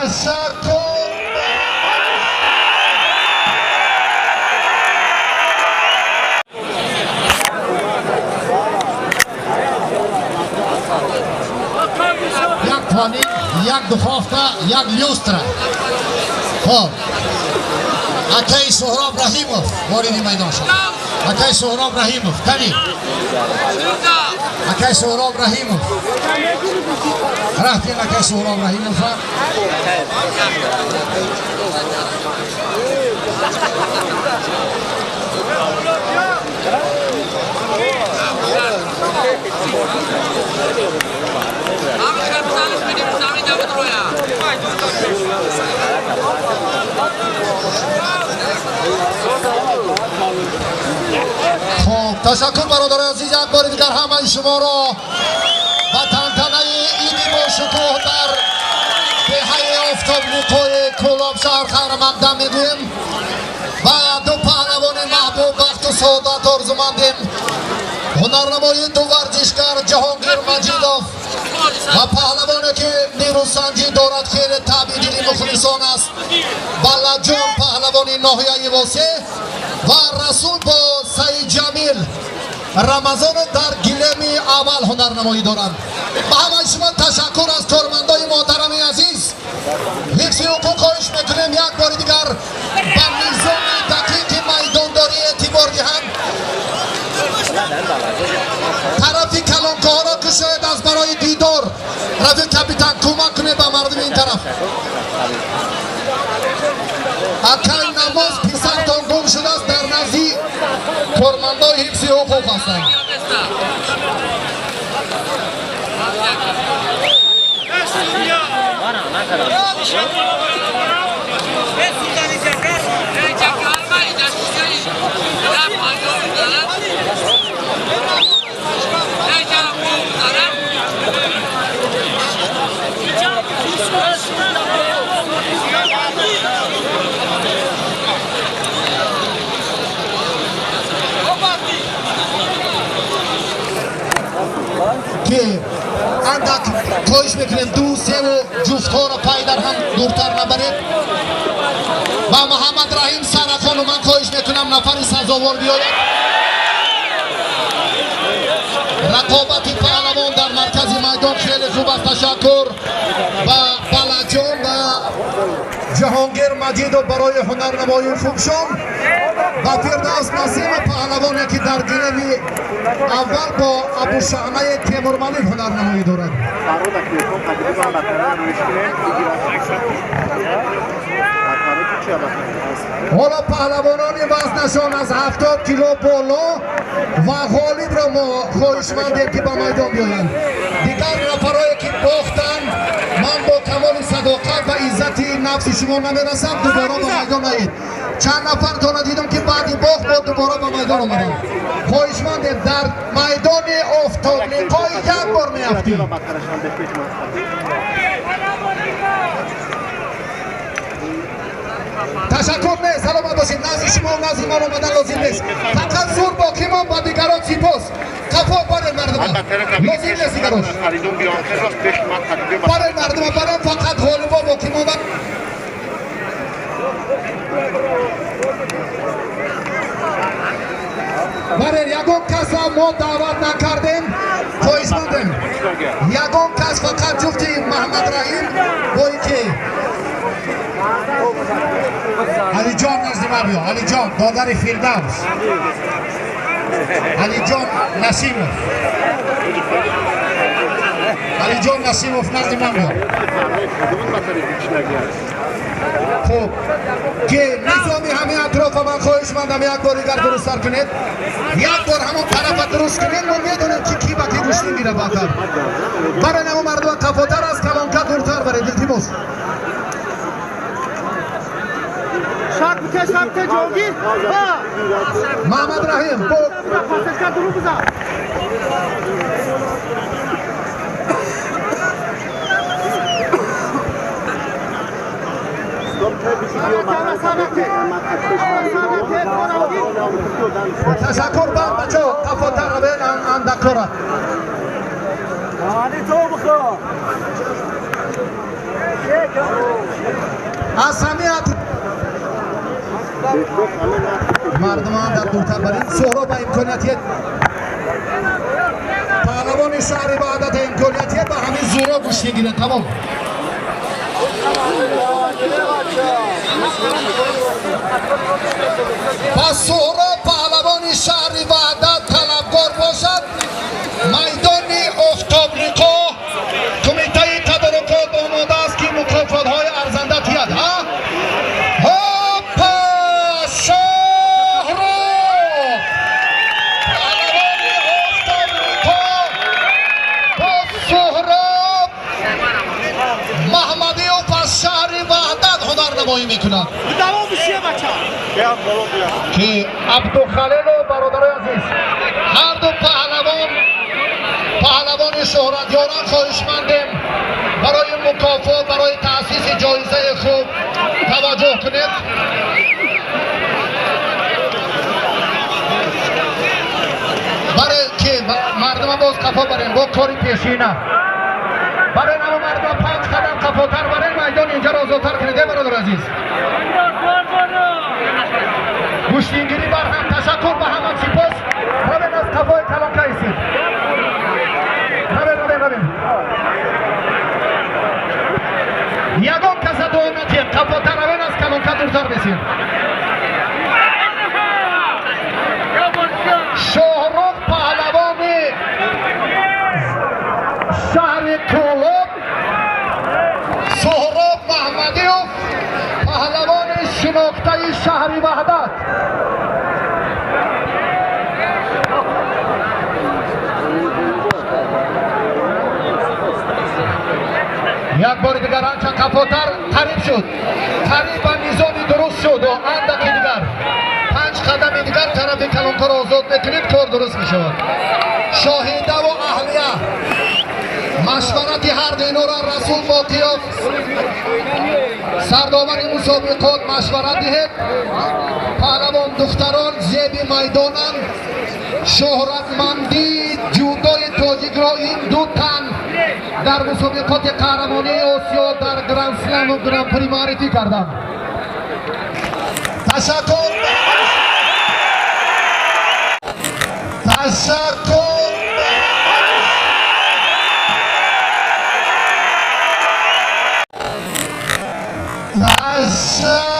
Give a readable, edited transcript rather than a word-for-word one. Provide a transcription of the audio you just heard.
Ташаккур. Як планет, як духовка, як люстра. Хоб, акаи Суҳроб Раҳимов вориди майдон шуд. Акаи Суҳроб Раҳимов, кани? Акаи Суҳроб Раҳимов, раҳтин акаи Суҳроб Раҳимова. Хоб, ташаккур, бародарои азиз. Як бори дигар ҳамаи шуморо ба тантанаи иди бошукӯҳ дар деҳаи Офтоблиқои Кӯлоб шаҳр хайрмақдам мегӯем ва ду паҳлавони маҳбуб бахту саодат орзумандем. Ҳунарнамоии ду варзишгар, Ҷаҳонгир Маҷидов ва паҳлавоне, ки нерӯсанҷӣ дорад, хеле таъби дили мухлисон аст, Балаҷон, паҳлавони ноҳияи Восеъ, ва Расул бо Саидҷамил Рамазонов дар гилеми аввал ҳунарнамоӣ доранд. Ба ҳамаи шумо ташаккур. Аз кормандои муҳтарами азиз ҳифзи ҳуқуқ хоҳиш мекунем, як бори дигар ба низоми дақиқи майдондорӣ эътибор диҳанд. Тарафи калонкоҳоро кушоед аз барои дидор. Рафиқ капитан, кӯмак кунед ба мардуми ин тараф. Акай Намоз, писартон гум шудааст, дар назди кормандои ҳифзи ҳуқуқ ҳастанд. Ки андак хоҳиш мекунем, ду, севу ҷуфтҳоро пай дар ҳам дуртар набаред. Ва Муҳаммад Раҳим Сарахону ман хоҳиш мекунам, нафари сазовор биёяд. Рақобати паҳлавон дар маркази майдон хеле хуб аст. Ташаккур ба Балаҷон ва Ҷаҳонгир Маҷидов барои ҳунарнамоии хубшон ва Фирдавс Насимов, паҳлавоне, ки дар гилеми аввал бо Абушаънаи Темурмалик ҳунарнамоӣ дорад. Ҳоло паҳлавонони вазнашон аз 70 кило боло ва ғолибро мо хоҳишмандем, ки ба майдон биёянд. Дигар нафарое, ки бохтанд, ман бо камоли садоқат ва иззати нафси шумо намерасам, дубора ба майдон наед. Чанд нафартона дидам, ки баъди бохт бо дубора ба майдон омаданд. Хоҳишмандем, дар майдони Офтоблиқои як бор меафтем. Ташаккур, не, саломат бошед. Назди шумо, назди ман омадан лозим нест, фақат зур боқӣ мон. Ба дигарон сипос. Қафо баред, мардума, лозим нест дигарош. Баред, мардума, баред, фақат ғолибо боқӣ монда. Баред, ягон каса мо даъват накардем. Хоҳишмандем, ягон кас, фақат ҷуфти Маҳаммадраҳим бо ки. Алиҷон, назди ман биё. Алиҷон, додари Фирдавс, Алиҷон Насимов, Алиҷон Насимов, назди ман биё. Хуб, ки низоми ҳамин атрофа ман хоҳишмандам, як бор дигар дурусттар кунед. Як бор ҳамон тарафа дуруст кунед, мо медонем, ки ки ба ки гӯштин гира. Баъдтар барои намо мардума қафотар, аз калонка дуртар баред, илтимос. Шак бите, шак бите, Ҷонгир. Маҳмад Раҳим бо Пасашка дуру бизан. Ташаккур. Бар бачо, қафотар равен андакора. То бихо. Аз ҳамин мардуман дар дуртар барин. Суҳроб ба имкониятият, паҳлавони шаҳри Ваҳдат имкониятият ба ҳамин зӯро гӯштӣ гирад. Тамом. Пас Суҳроб паҳлавони шаҳри Ваҳдат талабгор бошад. Майдони Офтоблиқо кумитаи тадорукот омода аст, ки мукофотҳои арзанда тиҳад. Ҳопа, Шоҳрух паҳлавони Офтоблиқо бо Суҳроб Маҳмадиёв аз шаҳри Ваҳдат ҳунарнамоӣ мекунад, ки Абдухалилу бародарои азиз, ҳарду паҳлавон паҳлавони шӯҳратёран. Хоҳишмандем, барои мукофот, барои таъсиси ҷоизаи хуб таваҷҷӯҳ кунед. Барои ки мардума боз қафо барем бо кори пешина, барои намо мардума 5 қадам қафотар барем, майдон инҷаро озодтар кунед. Э бародар азиз, гӯштингирӣ барҳам. Ташаккур ба ҳама, сипос. Равен, аз қафои калонка истед. Равен, равен, равен. Ягон каса дуо натиҳед, қафотар равен, аз калонка дуртар бесед. Шоҳрух паҳлавони шаҳри Кӯлоб, Суҳроб Маҳмадиёв паҳлавони шинохтаи шаҳри Ваҳдат. Як бори дигар анча қафотар. Қариб шуд, қариб ба низоми дуруст шуд. Андаки дигар, 5 қадами дигар тарафи калонкаро озод мекунед, кор дуруст мешавад. Шоҳидаву аҳлия, машварати ҳар ду инора Расул Боқиёв, сардовари мусобиқот, машварат диҳед. Паҳлавон духтарон зеби майдонанд. Шӯҳратмандии ҷудои тоҷикро ин ду тан дар мусобиқоти қаҳрамонии Осиё, дар Гранд-Сламу Гран-при муаррифӣ карданд. Ташаккур, ташаккур. Ташаккур.